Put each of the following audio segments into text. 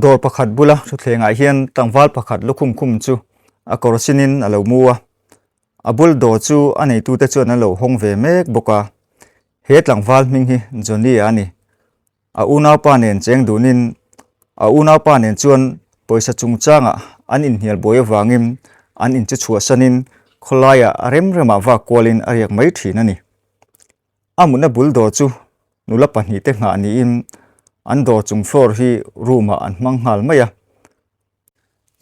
Dawr pakhat bula thutthlengah hian tlangval pakhat lukhum khum chu a kawr sinin a lo mu a. A bul dawr chu a neitute chuan an lo hawng ve mek bawk a. He tlangval hming hi Johnny-a a ni. A unaupa nen cheng dunin a unaupa nen chuan pawisa chungchangah an inhnial buai avangin an inche chhuahsanin khawlaiah a rem remah vak kualin a riak mai thin a ni. A mutna bul dawr chu nula pahnihte nghah niin an dawr chung floor hi room ah an hmang nghal mai a.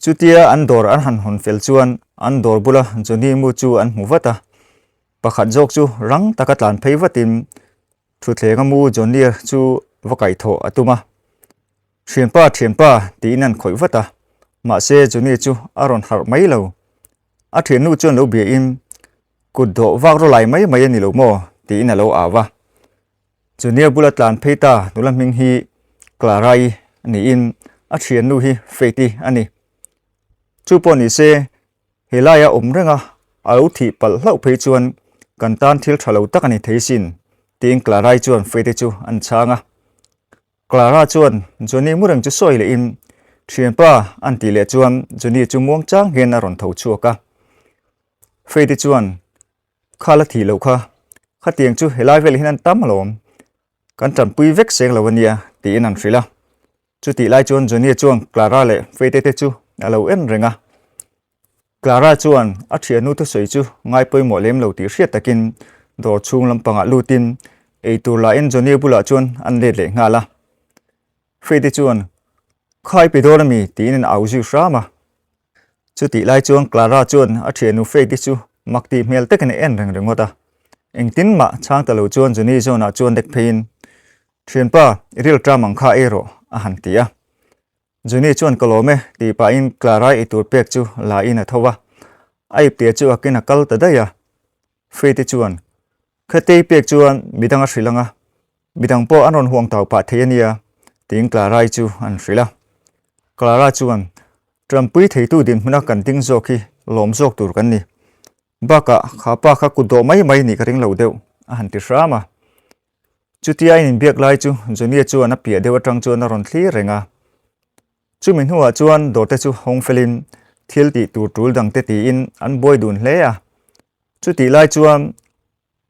Chutia an dawr an han hawn fel chuan an dawr bula Johnny mu chu an hmu vat a. Pakhat zawk chu rang taka tlan phei vatin Thutthleng a mu Johnny chu va kaihthawh a tum a. Thianpa, thianpa tiin an khawih vat a. Mahse Johnny chu a rawn harh mai lo. A thiannu chuan lo biain, Kut dawh vak rawlai mai mai a ni lo maw? tiin a lo au a. Johnny bula tlan phei ta nula hming hi Clara-i niin a thiannu hi Faith-i a ni. Chu pawh ni se, He laia awm renga a lo thih palh hlauh phei chuan kan tan thil tha lo tak a ni thei sin, tiin Clara-i chuan Faith-i chu an chhang a. Clara chuan Johnny mu reng chu sawi lehin, Thianpa, an tih leh chuan Johnny chu muang chang hian a rawn tho chhuak a. Faith-i chuan, Kha la thih loh kha, khatiang chu helai velah hian an tam alawm, kan tanpui vek seng lo a nia, tiin an hrilh a. Chutih lai chuan Johnny chuan Clara leh Faith-te te chu a lo en reng a. Clara chuan a thiannu thusawi chu ngai pawimawh lem lo tih hriat takin dawr chhung lampangah lutin eitur lahin Johnny bulah chuan an let leh nghal a. Faith-te chuan, Kha i pe dawn ami? tiin an au zui hram a. Chutih lai chuan Clara chuan a thiannu Faith-i chu mak tih hmel takin a en reng ringawt a. Engtin mah chhang ta lo chuan Johnny zawnah chuan dek pheiin Thianpa, i ril ṭam ang kha ei rawh, a han ti a. Johnny chuan ka lawm e, tih pahin Clara ei tur pek chu la in a tho a. A ipte chu akin a kal ta daih a. Faith-i chuan, Khatei pek chuan midang a hrilh ang a, midang pawh an rawn huang tau pah thei a nia, tiin Clara-i chu an hrilh a. Clara chuan, Ṭampui theitu dinhmuna kan ding zawk hi lawm zawk tur kan ni. Bakah, kha pa kha kut dawh mai mai nih ka ring lo deuh, a han ti hram a. Chutia a inbiak lai chu Johnny-a chuan a piah deuh atang chuan a rawn thlir reng a. Chumi hnuah chuan dawrte chu hawng felin thil tih tur tul dangte tiin an buai dun hle a. Chutih lai chuan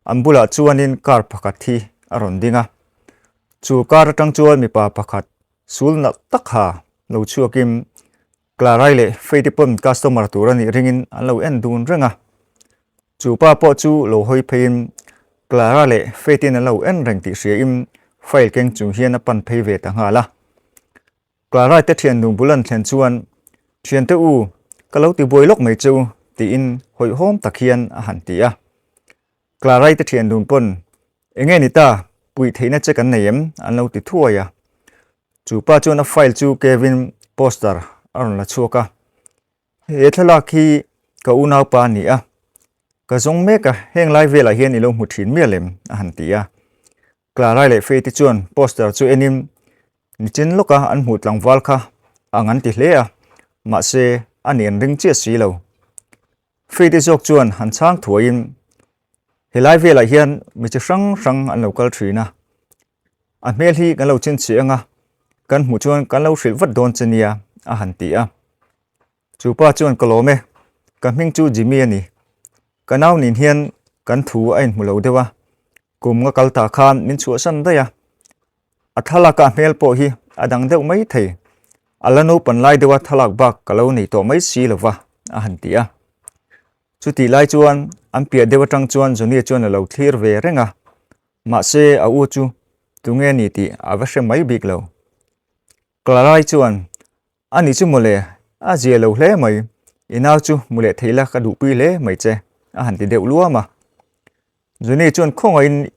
an bulah chuanin car pakhat hi a rawn ding a. Chu car atang chuan mipa pakhat sul nalh tak ha lo chhuakin Clara-i leh Faith-i pawn customer tur a nih ringin an lo en dun reng a. Chu pa pawh chu lo hawi pheiin Clara leh Faith-in an lo en reng tih hriain file keng chung hian a pan phei ve ta nghal a. Clara-i te thian dun bul an thlen chuan, Thiante u, ka lo ti buai lawk mai che u, tiin hawihhawm tak hian a han ti a. Clara-i te thian dun pawn, Enge ni ta, puih theihna che kan nei em? an lo ti thuai a. Chu pa chuan a file chu Kevin poster a rawn la chhuak a, He thlalak hi ka unaupa a ni a, ka zawng mek a, heng lai velah hian i lo hmu thin mial em? a han ti a. Clara leh Faith-i chuan poster chu enin nichin lawka an hmuh tlangval kha ang an ti hle a, mahse a ni an ring chiah si lo. Faith-i zawk chuan han chhang thuaiin helai velah hian mi chi hrang hrang an lo kal thin a, A hmel hi kan lo chhinchhiah ang a, kan hmuh chuan kan lo hrilh vat dawn che nia, a han ti a. Chu pa chuan ka lawm e, ka hming chu Jimmy a ni. Ka nau nin hian kan thu a inhmu lo deuh a, kum nga kal ta khan min chhuahsan daih a. A thlalaka a hmel pawh hi a dang deuh mai thei, a la naupan lai deuha thlalak bak ka lo nei tawh mai si lo va, a han ti a. Chutih lai chuan an piah deuh atang chuan Johnny chuan a lo thlir ve reng a, Mahse, a u chu tunge ni tih a va hre mai bik lo. Clara-i chuan, A ni chu mawle, a zia lo hle mai, i nau chu mu leh thei la ka duhpui hle mai che, a han ti deuh luam a. Juni chuan khawngaihin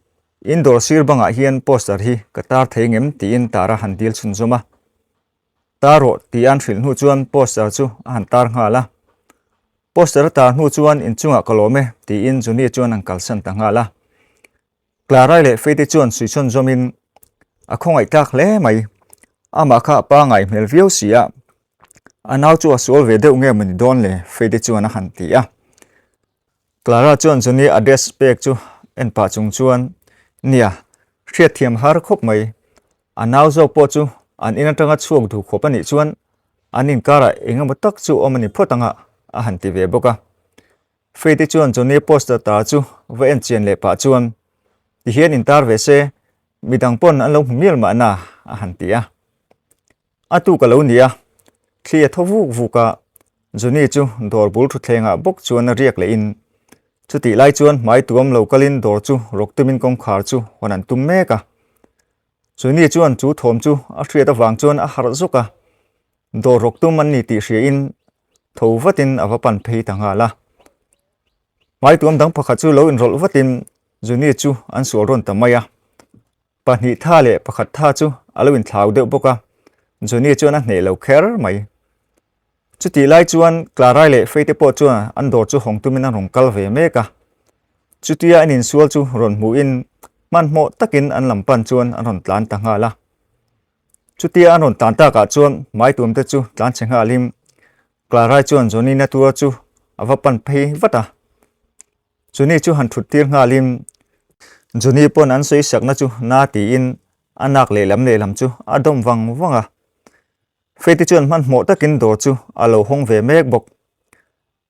in dawr sir bangah hian poster hi ka tar thei ngem tiin tar a han dil chhunzawm a. Tar rawh tih an hrilh hnu chuan poster chu a han tar nghal a. Poster a tar hnu chuan inchungah ka lawm e tiin Juni chuan an kalsan ta nghal a. Clara-i leh Faith-i chuan suichhawn zawmin a khawngaih tlak hle mai. Amah kha a pa ngai hmel viau si a, a nau chu a sual ve deuh nge mawni dawn le Faith-i chuan a han ti a. Clara chuan Johnny address pek chu en pah chung chuan, Nia, hriatthiam har khawp mai. A nau zawk pawh chu An in atanga chhuak duh khawp a nih chuan an inkarah eng emaw tak chu awm a ni phawt ang a, a han ti ve bawk a. Faith-i chuan Johnny poster tar chu va en chian leh pah chuan, Tihian intar ve se, midang pawn an lo hmu mial mahna, a han ti a. A tuk a lo ni a, thli a thaw vuk vuk a, Johnny chu dawr bul thutthlengah bawk chuan a riak leh in, chutih lai chuan hmai tuam lo kalin dawr chu rawk tumin kawngkhar chu hawn an tum mek a. Johnny chuan chu thawm chu a hriat avang chuan a harh zawk a, dawr rawk tum an ni tih hria in tho vatin a va pan phei ta nghal a. Hmai tuam dang pakhat chu lo inrawlh vatin Johnny chu an sual rawn ta mai a. Pahnih tha leh pakhat tha chu a lo inthlau deuh bawk a, Johnny chuan a hneh lo kher mai. Chutih lai chuan Clarai leh Faith-te pawh chuan an dawr chu hawng tumin an rawn kal ve mek a. Chutia an insual chu rawn hmuhin hmanhmawh takin an lam pan chuan an rawn tlan ta nghal a. Chutia an rawn tlan takah chuan hmaitumte chu tlan chhe nghalin Clarai chuan Johnny na tura chu a va pan phei vat a. Johnny chu han thut tir nghalin Johnny pawn an sawi sakna chu na tiin a nak lehlam lehlam chu a dawm vang vang a. Faith-i chuan hmanhmawh takin dawr chu a lo hawng ve mek bawk.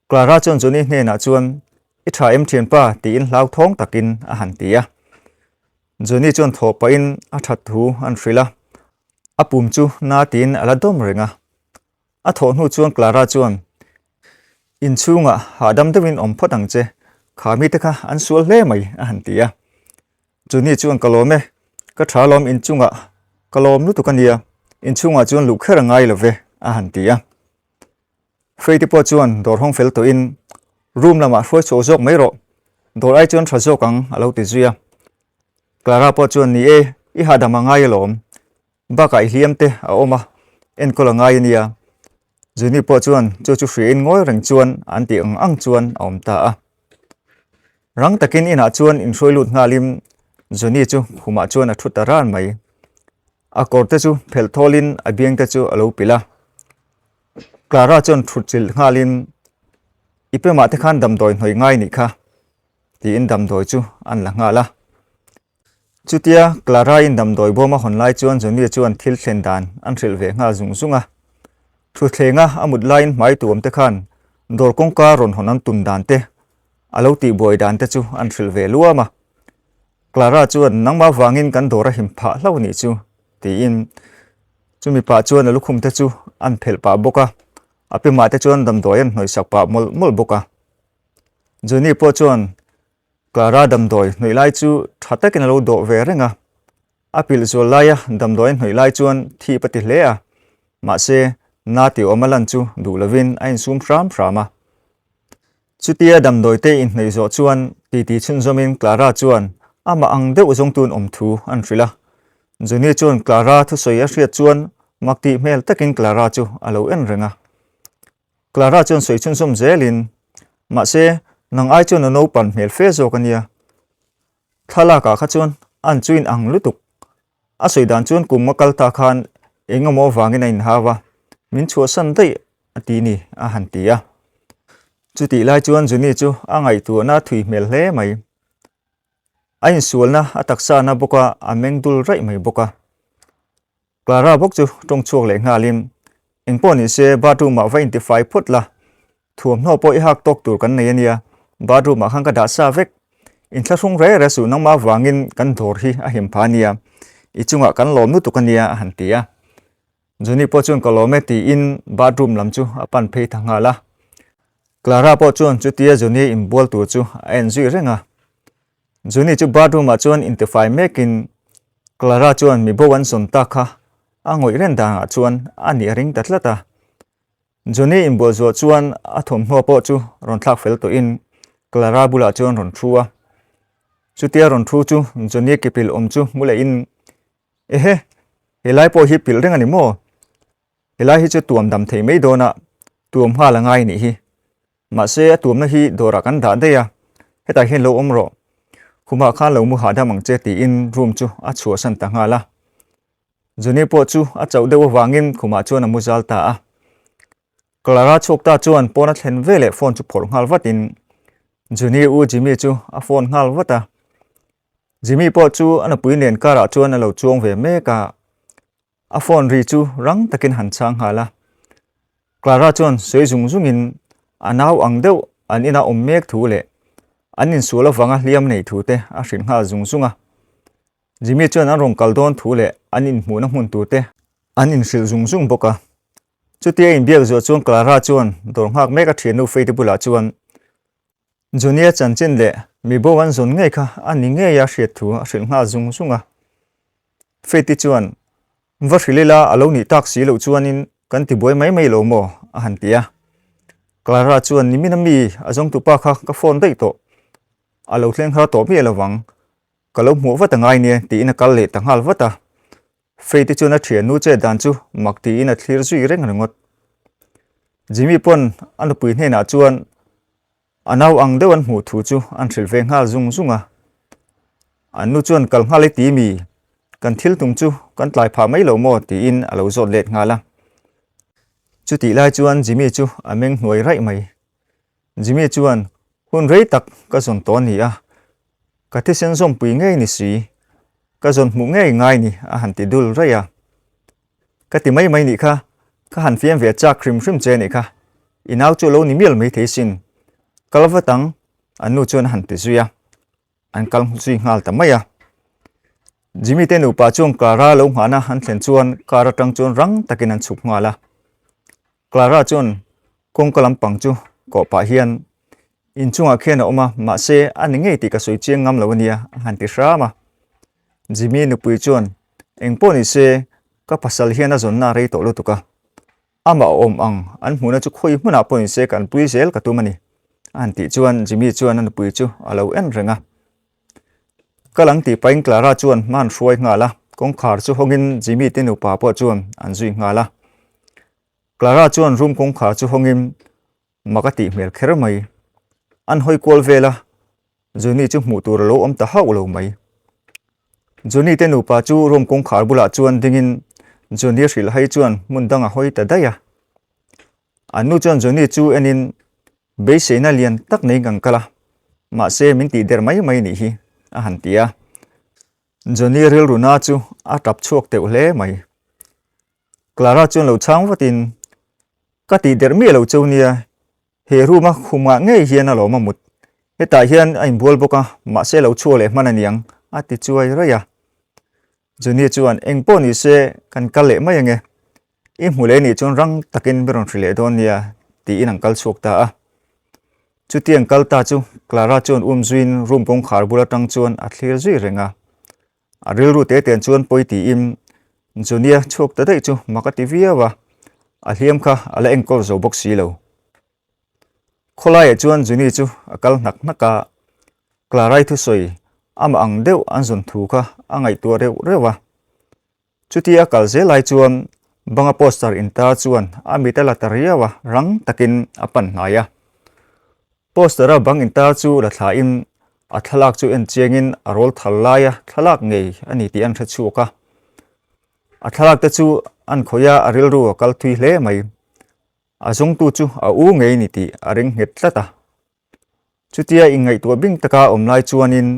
Clara chuan Johnny hnenah chuan, I tha em thianpa? tiin hlauthawng takin a han ti a. Johnny chuan thawh pahin a that thu an hrilh a, a pum chu na tiin a la dawm reng a. A thawh hnu chuan Clara chuan, Inchhungah hahdam deuhin awm phawt ang che, kha mite kha an sual hle mai, a han ti a. Johnny chuan ka lawm e, ka tha lawm inchungah ka lawm lutuk a nia, inchhungah chuan luh kher a ngai lo ve, a han ti a. Faith-i pawh chuan dawr hawng fel tawhin room lamah hruai chhuak zawk mai rawh, dawr ai chuan tha zawk ang, a lo ti zui a. Clara pawh chuan ni e, i hahdam a ngai alawm, Bakah i hliam te a awm a, enkawl a ngai a nia. Juni pawh chuan chu chu hriain ngawi reng chuan an tih ang ang chuan a awm ta a. Rang takin inah chuan inhruai lut nghalin Juni chu khumah chuan a thu ta ran mai. A kawr te chu phelh thawlin a biang te chu a lo pilh a. Clara chuan thut chilh nghalin, I pemah te khan damdawi hnawih ngai nih kha, tiin damdawi chu an la nghal a. Chutia Clara-in damdawi bawm a hawn lai chuan Johnny chuan thil thlen dan an hrilh ve nghal zung zung a. Thuthlenga a mut laiin hmai tuam te khan dawr kawngka rawn hawn an tum dan te, a lo tihbuai dan te chu an hrilh ve luam a. Clara chuan nangmah vangin kan dawr a him phah hlauh nih chu tiin chumi pah chuan a lukhum te chu an phelh pah bawk a, a pemah te chuan damdawi an hnawihsak pah mawlh mawlh bawk a. Johnny pawh chuan Clara damdawi hnawih lai chu tha takin a lo dawh ve reng a, a pilh zual laia damdawi a hnawih lai chuan thip a ti hle a, mahse na tih awm a lan chu duh lovin a insum hram hram a. Chutia damdawi te inhnawih zawh chuan titi chhunzawmin Clara chuan amah ang deuh zawngtun awm thu an hrilh a. Johnny chuan Clara thusawi a hriat chuan mak tih hmel takin Clara chu a lo en reng a. Clara chuan sawi chhunzawm zelin, Mahse, nang ai chuan a naupan hmel fe zawk a nia. Thlalakah kha chuan an chu in ang lutuk. A sawi dan chuan kum a kal ta khan eng emaw avangin a inhau a, min chhuahsan daih a ti ni, a han ti a. Chutih lai chuan Juni chu a ngaihtuahna a thui hmel hle mai. A insualna a taksa na bawk a, a meng dul raih mai bawk a. Clara bawk chu tawng chhuak leh nghalin, Eng pawh ni se, bathroom-ah va intifai phawt la. Thuamhnaw pawh i hak tawk tur kan nei a nia, bathroom-ah khan ka dah sa vek. Inthlahrung re re suh nangmah vangin kan dawr hi a him pha a nia, i chungah kan lawm lutuk a nia a han ti a. Johnny pawh chuan ka lawm e tiin bathroom lam chu a pan phei ta nghal a. Clara pawh chuan chutia Johnny inbual tur chu a en zui reng a. Johnny chu bathroom ah chuan intifai mekin Clara chuan mi bo an zawn tak kha a ngawih reng danah chuan a nih a ring ta tlat a. Johnny inbual zuah chuan a thawmhnaw pawh chu rawn thlak fel tawhin Clara bulah chuan rawn thu a. Chutia rawn thu chu Johnny ke pilh awm chu hmu lehin, Ehe, helai pawh hi pilh reng a ni maw? Helai hi chu tuam dam thei mai dawn a, tuam nghal a ngai nih hi. Mahse a tuamna hi dawrah kan dah daih a, hetah hian lo awm rawh. Khumah khan lo mu hahdam ang che tiin room chu a chhuahsan ta nghal a. Johnny pawh chu a chauh deuh avangin khumah chuan a mu zal ta a. Clara chhuak ta chuan pawn a thlen veleh phone chu phawrh nghal vatin Johnny u Jimmy chu a phone nghal vat a. Jimmy pawh chu a nupui nen car ah chuan a lo chuang ve mek a. A phone ri chu rang takin han chhang nghal a. Clara chuan sawi zung zungin a nau ang deuh an ina awm mek thu leh an insual avanga hliam nei thu te a hrilh nghal zung zung a. Jimmy chuan an rawn kal dawn thu leh an inhmuhna hmun tur te an inhrilh zung zung bawk a. Chutia inbiak zuah chuan Clara chuan dawr nghak mek a thiannu Faith-i bulah chuan Johnny-a chanchin leh mi bo an zawn ngei kha a ni ngei a hriat thu a hrilh nghal zung zung a. Faith-i chuan, Va hrilh ila a lo nih tak si loh chuanin kan ti buai mai mai lo maw? a han ti a. Clara chuan, Nimin a mi a zawngtupa kha ka phone daih tawh. A lo thleng har tawh miah lovang. Ka lo hmuh vat a ngai nia tiin a kal leh ta nghal vat a. Faith-i chuan a thiannu chet dan chu mak tiin a thlir zui reng ringawt. Jimmy pawn a nupui hnenah chuan a nau ang deuh an hmuh thu chu an hrilh ve nghal zung zung a. An nu chuan kal nghal i ti mi, kan thil tum chu kan tlai phah mai lo maw tiin a lo zawt let nghal a. Chutih lai chuan Jimmy chu a meng hnuai raih mai. Jimmy chuan, Hun rei tak ka zawn tawh a ni a, ka thisen zawmpui ngei ni si, ka zawn hmuh ngei ngai ni a han ti dul raih a. Ka ti mai mai nih kha, ka han fiam ve chak hrim hrim che nih kha, i nau chu lo ni mial mai thei sin, kal vat ang an nu chuan a han ti zui a, an kal zui nghal ta mai a. Jimmy te nupa chuan Clara lo nghahna an thlen chuan car atang chuan rang takin an chhuk nghal a. Clara chuan kawngka lampang chu kawh pah hian inchungah khian a awm a, mahse a ni ngei tih ka sawi chiang ngam lo a nia a han ti hram a. Jimmy nupui chuan engpawh ni se ka pasal hian a zawnna a rei tawh lutuk a, amah a awm ang an hmuhna chu khawi hmunah pawh ni se kan pui zel ka tum a ni a han tih chuan Jimmy chuan a nupui chu a lo en reng a. Kal ang tih pahin Clara chuan hma an hruai nghal a, kawngkhar chu hawngin Jimmy te nupa pawh chuan an zui nghal a. Clara chuan room kawngkhar chu hawngin mak a tih hmel kher mai. An hawi kual vel a, Johnny chu hmuh tur a lo awm ta hauh lo mai. Johnny te nupa chu room kawngkhar bulah chuan dingin Johnny hrilh hai chuan hmun dang a hawi ta daih a. An nu chuan Johnny chu enin Beiseina lian tak nei kan kal a, mahse min tih der mai mai nih hi, a han ti a. Johnny rilru na chu a tap chhuak teuh hle mai. Clara chuan lo chhang vatin, Ka tih der miah lo cheu nia, he room a khumah ngei hian a lawm a mut. Hetah hian a inbual bawk a, mahse lo chhuak leh hman a niang, a ti chuai raih a. Johnny chuan, Eng pawh ni se, kan kal leh mai ange. I hmu leh nih chuan rang takin mi rawn hri leh dawn nia, tiin an kal chhuak ta a. Chuti an kal ta chu Clara chuan um zuiin room kawngkhar bul atang chuan a thlir zui reng a. A rilru te ten chuan pawi tiin Johnny-a chhuak ta daih chu mak a ti viau a, a hliam kha a la enkawl zo bawk si lo. Khawlaiah chuan Johnny chu a kal hnak hnak a, Clara-i thusawi amah ang deuh an zawn thu kha a ngaihtuah reuh reuh a. Chutia a kal zel lai chuan banga poster intar chuan a mit a la ta riau a, rang takin a pan hnai a. Poster-a bang intar chu la thlain a thlalak chu en chiangin a rawl thal laia thlalak ngei a ni tih an hre chhuak a. A thlalak te chu an khawih a, a rilru a kal thui hle mai. A zawngtu chu a u ngei ni tih a ring nghet tlat a. Chutia inngaihtuah bing taka awm lai chuanin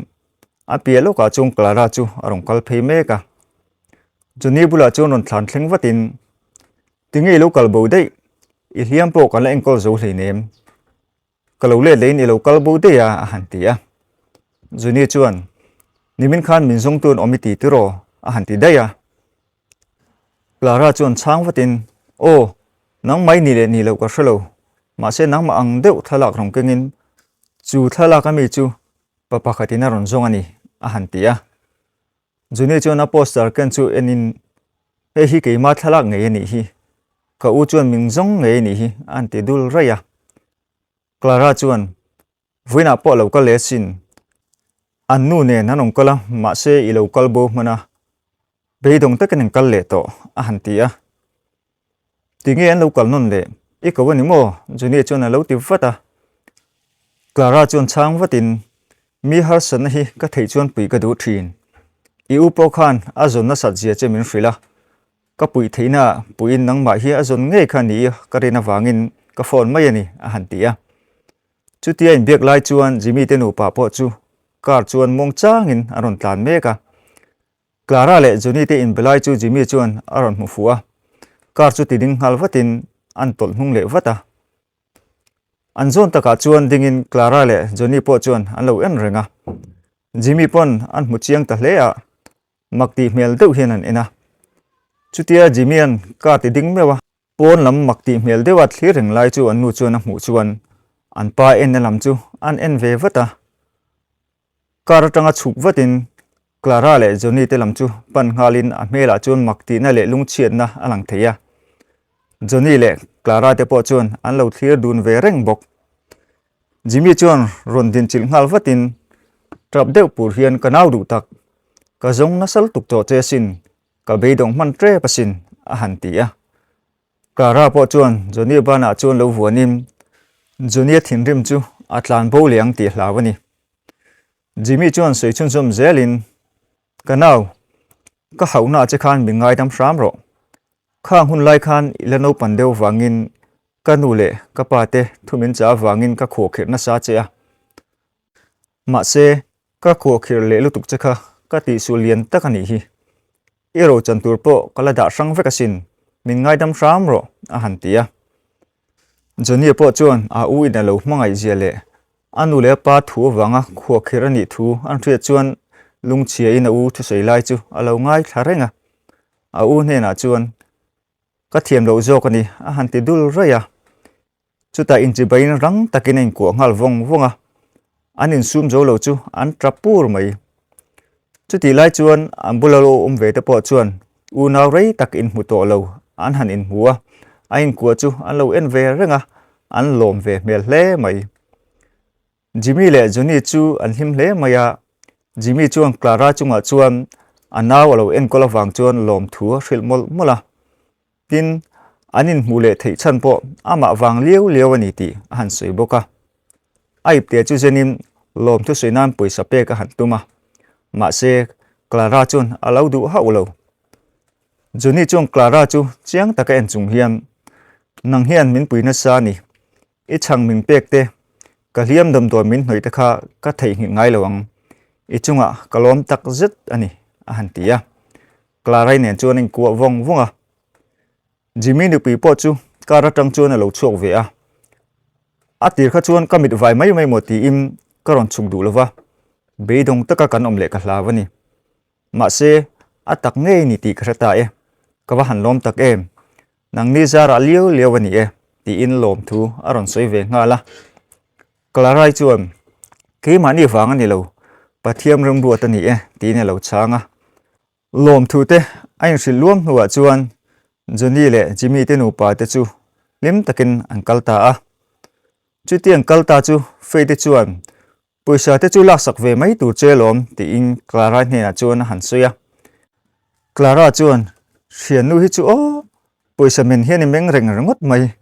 a piah lawkah chuan Clara chu a rawn kal phei mek a. Johnny bulah chuan rawn thlan thleng vatin, Tinge i lo kal bo daih? I hliam pawh kan la enkawl zo hleinem. Ka lo let lehin i lo kal bo daih a, a han ti a. Johnny chuan, Nimin khan min zawng tun awm i ti tiraw? a han ti daih a. Clara chuan chhang vatin, Aw, nangmah i nih leh nih loh ka hre lo. Mahse nangmah ang deuh thlalak rawn kengin chu thlalak ami chu pa pakhatin a rawn zawng a ni, a han ti a. Juni chuan a poster ken chu enin, Hei hi keima thlalak ngei a nih hi. Ka u chuan min zawng ngei a nih hi, a han ti dul raih a. Clara chuan, Vawiinah pawh a lo kal leh asin. An nu nen an rawn kal a, mahse i lo kal bo hman a, beidawng takin an kal leh tawh, a han ti a. Tinge an lo kal nawn leh? I ko a ni maw? Junie chuan a lo ti vat a. Clara chuan chhang vatin, Mi harsatna hi ka theih chuan puih ka duh thin. I u pawh khan a zawn nasat zia che min hrilh a. Ka puih theihna puiin nangmah hi a zawn ngei kha ni i ka rin avangin ka phone mai a ni, a han ti a. Chutia inbiak lai chuan Jimmy te nupa pawh chu car chuan muang changin a rawn tlan mek a. Clara leh Johnny te inbe lai chu Jimmy chuan a rawn hmu fuh a, car chu ti ding nghal vatin an tawlh hnung leh vat a. An zawn takah chuan dingin Clara leh Johnny pawh chuan an lo en reng a. Jimmy pawn an hmu chiang ta hle a, mak tih hmel deuh hian an en a. Chutia Jimmy-a'n car ti ding meuh a, pawn lam mak tih hmel deuha thlir reng lai chu an nu chuan a hmuh chuan an pa enna lam chu an en ve vat a. Car atanga chhuk vatin Clara leh Johnny te lam chu pan nghalin a hmelah chuan mak tihna leh lungchhiatna a lang thei a. Johnny leh Clara te pawh chuan an lo thlir dun ve reng bawk. Jimmy chuan rawn dinchilh nghal vatin tap deuh pur hian ka nau duh tak, ka zawng nasa lutuk tawh che asin, ka beidawng hman tep asin a han ti a. Clara pawh chuan Johnny banah chuan lo vuanin Johnny-a thinrim chu a tlan bo leh ang tih hlau a ni. Jimmy chuan sawi chhunzawm zelin, Ka nau, ka hauhna che khan min ngaidam hram rawh. Khang hun lai khan i la naupan deuh vangin ka nu leh ka pa te thu min chah avangin ka khuahkhirh nasa che a. Mahse, ka khuahkhirh leh lutuk che kha ka tihsual lian tak a nih hi. I rochan tur pawh ka la dah hrang vek asin, min ngaidam hram rawh, a han ti a. Johnny-a pawh chuan a u in a lo hmangaih zia leh a nu leh a pa thu avanga khuahkhirh a nih thu an hriat chuan lungchhiain a u thusawi lai chu a lo ngaithla reng a. A u hnenah chuan, Ka thiam loh zawk a ni, a han ti dul raih a. Chutah inchibaiin rang takin a inkuah nghal vawng vawng a, an insum zo lo chu an tap pur mai. Chutih lai chuan an bula lo awm ve te pawh chuan unau rei tak inhmu tawh lo an han inhmu a, a inkuah chu an lo en ve reng a, an lawm ve hmel hle mai. Jimmy leh Johnny chu an hlim hle mai a, Jimmy chuan Clara chungah chuan a nau a lo enkawl avang chuan lawmthu a hrilh mawlh mawlh a. Tin, an inhmuh leh theih chhan pawh amah vang liau liau a ni tih a han sawi bawk a. A ipte chu zenin lawmthu sawi nan pawisa pek a han tum a, mahse Clara chuan a lo duh hauh lo. Johnny chuan Clara chu chiang taka en chung hian, Nang hian min pui nasa a ni, I chhang min pek te, ka hliam damdawi min hnawih te kha ka theihnghilh ngai lo ang. I chungah ka lawm tak zet a ni, a han ti a. Clara-i nen chuan a inkuah vawng vawng a. Jimmy nupui pawh chu car atang chuan a lo chhuak ve a. A tir kha chuan ka mit vai mai mai maw tiin ka rawn chhuk duh lo va, beidawng taka kan awm leh ka hlau a ni. Mahse, a tak ngei ni tih ka hre ta e, ka va han lawm tak em? Nangni zarah liau liau a ni e, tiin lawmthu a rawn sawi ve nghal a. Clara-i chuan, Keimahni vang a ni lo, Pathian remruat a ni e, tiin a lo chhang a. Lawmthu te a inhrilh luam hnuah chuan Johnny leh Jimmy te nupa te chu hlim takin an kal ta a. Chutiang kal ta chu Faith-i chuan Pawisa te chu laksak ve mai tur che lawm tiin Clara hnenah chuan a han sawi a. Clara chuan, Hriannu hi chu aw, pawisa men hian i meng reng ringawt mai.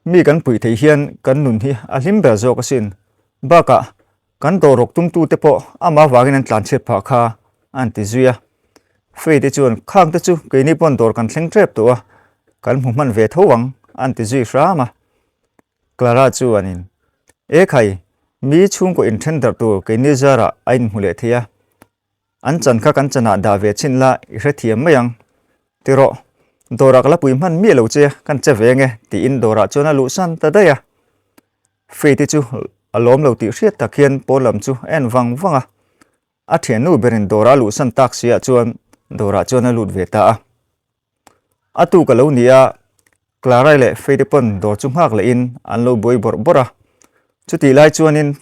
Mi kan puih theih hian kan nun hi a hlim ber zawk asin. Bakah, kan dawrrawk tumtute pawh amah avangin an tlanchhiat phah kha a han ti zui a. Faye te chuan, Khang te chu keini pawn dawr kan thleng tep tawh a, kan hmu hman ve tho ang a han ti zui hram a. Clara chuanin, E khai, mi chhungkaw inthen darh tur keini zarah a inhmu leh thei a, an chan kha kan chanah dah ve chhin la i hrethiam mai ang. Ti rawh, dawrah ka la pui hman miah lo che, kan che ve nge, tiin dawrah chuan a luhsan ta daih a. Faith-i chu a lawm lo tih hriat tak hian pawn lam chu a en vang vang a, a thiannu berin dawrah a luhsan tak siah chuan dawrah chuan a lut ve ta a. A tuk a lo ni a, Clara-i leh Faith-i pawn dawr chu nghak lehin an lo buai bawrh bawrh a. Chutih lai chuanin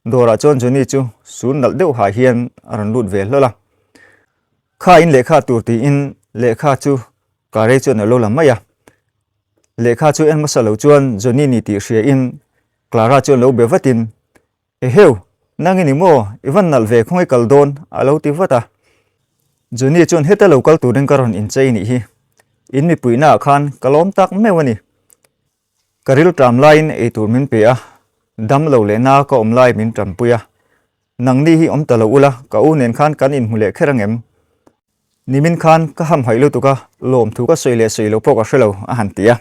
dawrah chuan Johnny chu sun nalh deuh ha hian a rawn lut ve hlawl a. Kha in lehkha tur tiin lehkha chu Clara-i chuan a lo la mai a. Lehkha chu en hmasa lo chuan Johnny ni tih hriain Clara chuan lo be vatin Eheu, nang i ni maw? I van nalh ve khawngaih kal dawn, a lo ti vat a. Johnny chuan heta lo kal turin ka rawn inchei nih hi. In mipuihnaah khan ka lawm tak meuh a ni. Ka ril ṭam laiin eitur min pe a, dam lo leh na ka awm lai min ṭampui a. Nangni hi awm ta lo ula, ka u nen khan kan inhmu leh kher angem? Nimin khan ka hamhaih lutuk a, lawmthu ka sawi leh sawi lo pawh ka hre lo, a han ti a.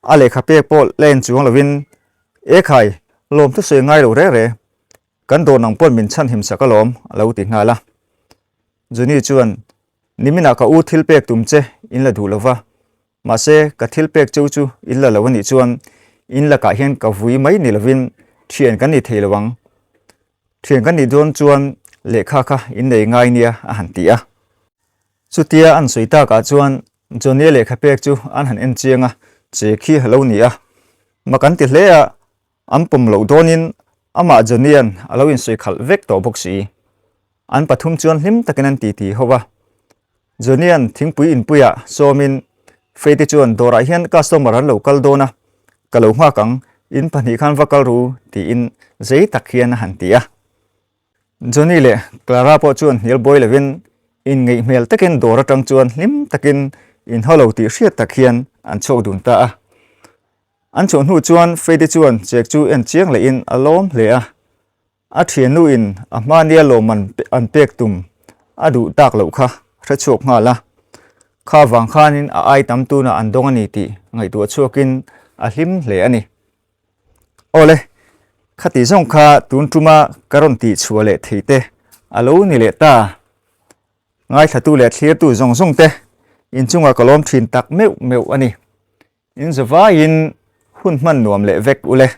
A lehkha pek pawh la en chuang lovin, E khai, lawmthu sawi ngai lo reng reng, kan dawr nang pawn min chhan him sak alawm, a lo ti nghal a. Johnny chuan. Niminah ka u thil pek tum che in la duh lo va, mahse ka thil pek cheu chu in la lo a nih chuan in lakah hian ka vui mai ni lovin thian kan ni thei lo ang. Thian kan nih dawn chuan lehkha kha in nei ngai nia a han ti a. Chutia an sawi takah chuan Johnny-a lehkha pek chu an han en chiang a, che khi a lo ni a. Mak an ti hle a, an pawm loh dawnin amah Johnny-a'n a lo insawi khalh vek tawh bawk si. An pathum chuan hlim takin an titi ho va. Johnny-a'n thingpui inpuiah sawmin Faith-i chuan dawrah hian customer an lo kal dawn a, ka lo nghak ang, in pahnih khan va kal ru tiin zei tak hian a han ti a. Johnny leh Clara pawh chuan hnial buai lovin inngeih hmel takin dawr atang chuan hlim takin inhaw lo tih hriat tak hian an chhuak dun ta a. An chhuah hnu chuan Faith-i chuan chek chu en chiang lehin a lawm hle a. A thiannuin a hmania lawmman an pek tum a duh tak loh kha hre chhuak nghal a, kha vang khanin a ai tam tunah an dawng a ni tih ngaihtuah chhuakin a hlim hle a ni. Awle, khati zawng kha tun tuma ka rawn tih chhuah leh thei te a lo ni leh ta. Ngaithlatu leh thlirtu zawng zawng te inchungah ka lawm thin tak meuh meuh a ni. In zavaiin hun hman nuam leh vek ule.